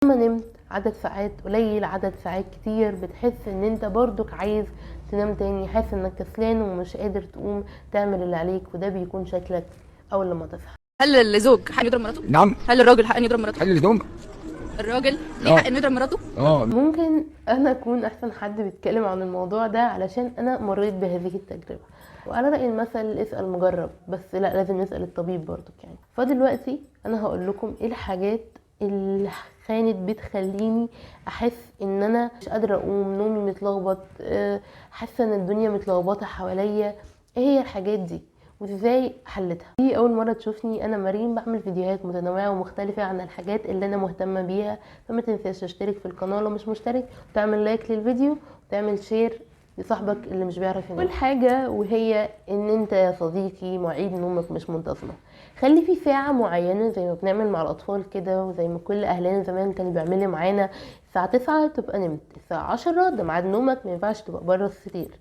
لما نمت عدد ساعات قليل، عدد ساعات كتير، بتحس ان انت برضك عايز تنام تاني، حاسس انك كسلان ومش قادر تقوم تعمل اللي عليك، وده بيكون شكلك اول لما تصحى. هل الزوج حق يضرب مراته؟ نعم. هل الراجل حق يضرب مراته؟ هل الزوج؟ الراجل ليه حق انه يضرب مراته؟ ممكن انا اكون احسن حد بيتكلم عن الموضوع ده علشان انا مريت بهذه التجربة، وعلى راي المثل اسال مجرب، بس لا لازم نسال الطبيب برضك يعني. فدلوقتي انا هقول لكم ايه الحاجات اللي كانت بتخليني احس ان انا مش قادرة اقوم، نومي متلخبط، حاسه ان الدنيا متلخبطه حواليا. ايه هي الحاجات دي وازاي حلتها؟ دي اول مرة تشوفني، انا مريم، بعمل فيديوهات متنوعة ومختلفة عن الحاجات اللي انا مهتمة بيها، فما تنساش تشترك في القناة لو مش مشترك، وتعمل like للفيديو، وتعمل share لصاحبك اللي مش بيعرف ينام. اول حاجة وهي ان انت يا صديقي مواعيد نومك مش منتظمة. خلي في ساعة معينة زي ما بنعمل مع الاطفال كده، وزي ما كل اهلنا زمان كانوا بيعملوا معانا، الساعة 9 تبقى نمت، الساعة 10 ده ميعاد نومك، ما ينفعش تبقى بره السرير.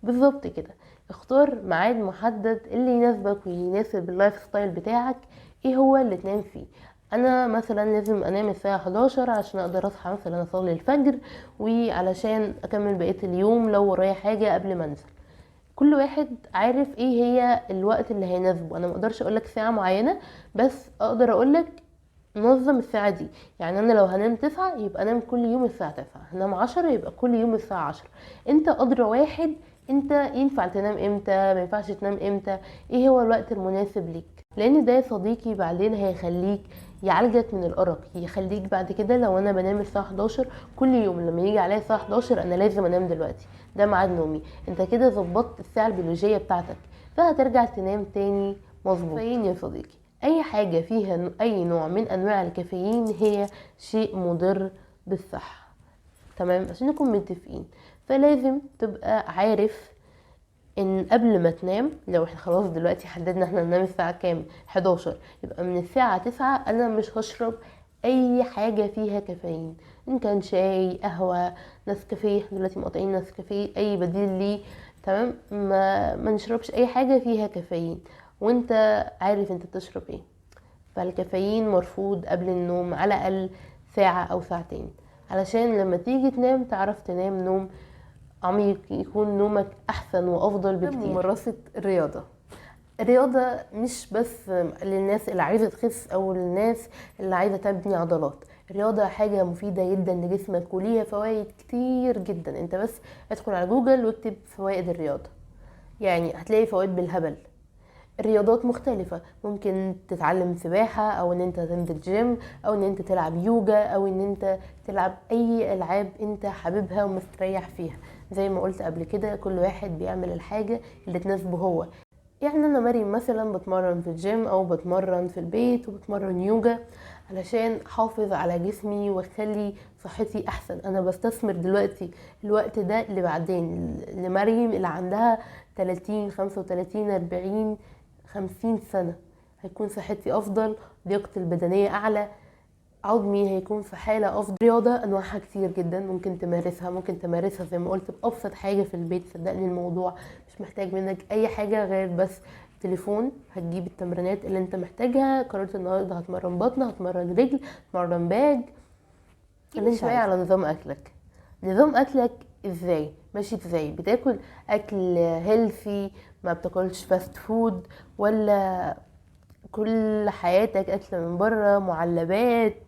بالظبط كده، اختار ميعاد محدد اللي يناسبك ويناسب ال lifestyle بتاعك، ايه هو اللي تنام فيه. انا مثلا لازم انام الساعة 11 عشان اقدر اصحى مثلا اصلي الفجر، وعلشان اكمل بقية اليوم لو ورايا حاجة قبل ما انزل. كل واحد عارف ايه هي الوقت اللي هيناسبه. انا ما اقدرش اقولك ساعة معينة، بس اقدر اقولك نظم الساعة دي. يعني انا لو هنام 9 يبقى انام كل يوم الساعة 9، هنام 10 يبقى كل يوم الساعة 10. انت ادرى واحد انت ينفع تنام امتى، ما ينفعش تنام امتى، ايه هو الوقت المناسب ليك. لان ده يا صديقي بعدين هيخليك يعالجك من الارق، يخليك بعد كده لو انا بنام الساعة 11 كل يوم، لما يجي عليا الساعة 11 انا لازم انام دلوقتي، ده ميعاد نومي. انت كده ظبطت الساعة البيولوجية بتاعتك، فهترجع تنام تاني مظبوط. كافيين يا صديقي، اي حاجة فيها اي نوع من انواع الكافيين هي شيء مضر بالصحة، تمام؟ عشان نكون متفقين. فلازم تبقى عارف ان قبل ما تنام، لو احنا خلاص دلوقتي حددنا احنا هننام الساعة كام، 11، يبقى من الساعة 9 انا مش هشرب اي حاجة فيها كافيين، ان كان شاي، قهوة، نسكافيه، احنا دلوقتي مقاطعين نسكافيه، اي بديل ليه، تمام؟ ما نشربش اي حاجة فيها كافيين، وانت عارف انت بتشرب ايه. فالكافيين مرفوض قبل النوم على الاقل ساعة او ساعتين، علشان لما تيجي تنام تعرف تنام نوم عميق، يكون نومك احسن وافضل بكتير. ممارسة الرياضة، الرياضة مش بس للناس اللي عايزة تخس او للناس اللي عايزة تبني عضلات، الرياضة حاجة مفيدة جدا لجسمك وليها فوائد كتير جدا. انت بس ادخل على جوجل واكتب فوائد الرياضة، هتلاقي فوائد بالهبل. الرياضات مختلفة، ممكن تتعلم سباحة، او ان انت تنزل جيم، او ان انت تلعب يوجا، او ان انت تلعب اي العاب انت حاببها ومستريح فيها. زي ما قلت قبل كده، كل واحد بيعمل الحاجة اللي تناسبه هو. انا مريم مثلا بتمرن في الجيم او بتمرن في البيت وبتمرن يوجا علشان احافظ على جسمي واخلي صحتي احسن. انا بستثمر دلوقتي الوقت ده اللي بعدين لمريم اللي عندها 30، 35، 40، 50 سنة، هيكون صحتي افضل، لياقتي البدنية اعلى، عظمي هيكون في حالة افضل. رياضة انواعها كتير جدا ممكن تمارسها، ممكن تمارسها زي ما قلت بابسط حاجة في البيت. صدقني الموضوع مش محتاج منك اي حاجة غير بس تليفون، هتجيب التمرينات اللي انت محتاجها. قررت النهارده هتمرن بطن، هتمرن رجل، هتمرن باك. اللي انت شوية عايزه. على نظام اكلك. نظام اكلك ازاي ماشي؟ ازاي بتاكل اكل healthy، ما بتاكلش fast food، ولا كل حياتك اكل من بره، معلبات،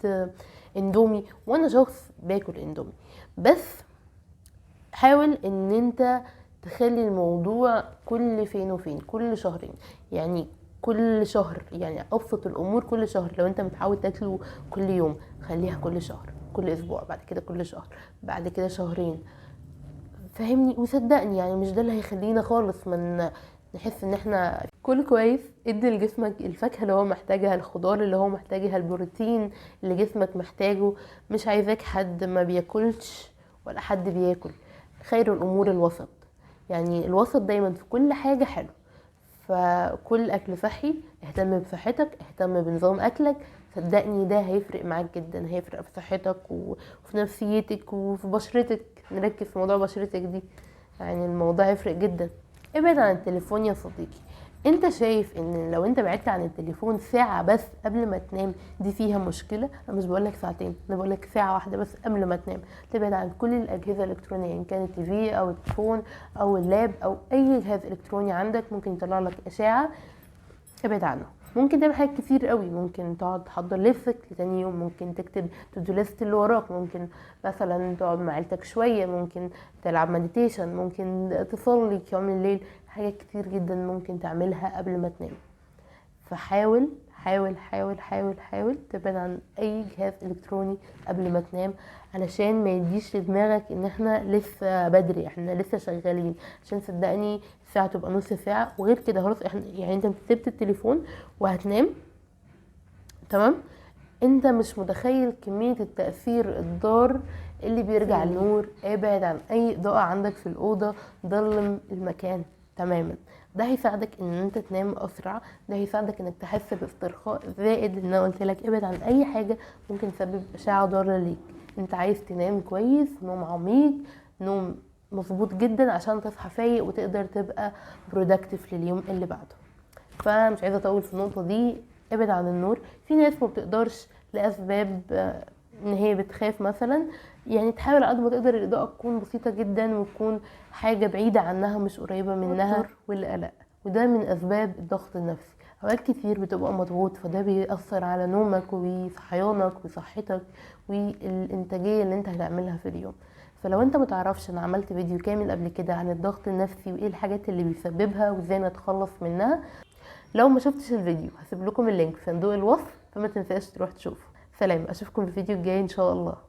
اندومي؟ وانا شخص باكل اندومي، بس حاول ان انت تخلي الموضوع كل فين وفين، كل شهرين، يعني كل شهر، يعني ابسط الامور كل شهر. لو انت متعود تاكله كل يوم خليها كل شهر، كل اسبوع، بعد كده كل شهر، بعد كده شهرين، فاهمني؟ وصدقني مش ده اللي هيخلينا خالص من نحس ان احنا كل كويس. ادي لجسمك الفاكهة اللي هو محتاجها، الخضار اللي هو محتاجها، البروتين اللي جسمك محتاجه. مش عايزاك حد ما بياكلش ولا حد بياكل، خير الامور الوسط، الوسط دايما في كل حاجة حلو. فكل اكل صحي، اهتم بصحتك، اهتم بنظام اكلك، صدقني ده هيفرق معاك جدا، هيفرق في صحتك وفي نفسيتك وفي بشرتك. نركز في موضوع بشرتك دي، الموضوع هيفرق جدا. ابعد عن التليفون يا صديقي. انت شايف ان لو انت بعدت عن التليفون ساعة بس قبل ما تنام دي فيها مشكلة؟ انا مش بقولك ساعتين، انا بقولك ساعة واحدة بس قبل ما تنام تبعد عن كل الاجهزة الالكترونية، ان كان ال TV او التليفون او ال lap او اي جهاز الكتروني عندك ممكن يطلع لك اشعة، ابعد عنه. ممكن تعمل حاجات كتير قوي، ممكن تقعد تحضر لبسك لتاني يوم، ممكن تكتب to do list اللي وراك، ممكن مثلا تقعد مع عيلتك شوية، ممكن تلعب meditation، ممكن تصلي قيام الليل، حاجات كتير جدا ممكن تعملها قبل ما تنام. فحاول حاول حاول حاول حاول تبعد عن اي جهاز الكتروني قبل ما تنام، علشان ما يديش لدماغك ان احنا لسه بدري، احنا لسه شغالين، عشان صدقني الساعة تبقى نص ساعة. وغير كده خلاص احنا يعني انت سبت التليفون وهتنام، تمام؟ انت مش متخيل كمية التأثير الضار اللي بيرجع النور. ابعد عن اي اضاءة عندك في الأوضة، ضلم المكان تماما، ده هيساعدك ان انت تنام اسرع، ده هيساعدك انك تحس باسترخاء زائد. ان انا قلت لك ابعد عن اي حاجة ممكن تسبب اشعه ضارة ليك. انت عايز تنام كويس، نوم عميق، نوم مظبوط جدا، عشان تصحى فايق وتقدر تبقى productive لليوم اللي بعده. فمش عايزه اطول في النقطة دي. ابعد عن النور. في ناس ما بتقدرش لاسباب ان هي بتخاف مثلا، يعني تحاول على قد ما تقدر الاضاءة تكون بسيطة جدا وتكون حاجة بعيدة عنها مش قريبه منها، والقلق، وده من اسباب الضغط النفسي. اوقات كتير بتبقى مضغوط، فده بيأثر على نومك وصحيانك وصحتك والانتاجية اللي انت هتعملها في اليوم. فلو انت متعرفش، انا عملت فيديو كامل قبل كده عن الضغط النفسي وايه الحاجات اللي بيسببها وازاي نتخلص منها. لو ما شفتش الفيديو هسيب لكم ال link في صندوق الوصف، فما تنساش تروح تشوفه. سلام، اشوفكم في الفيديو الجاي ان شاء الله.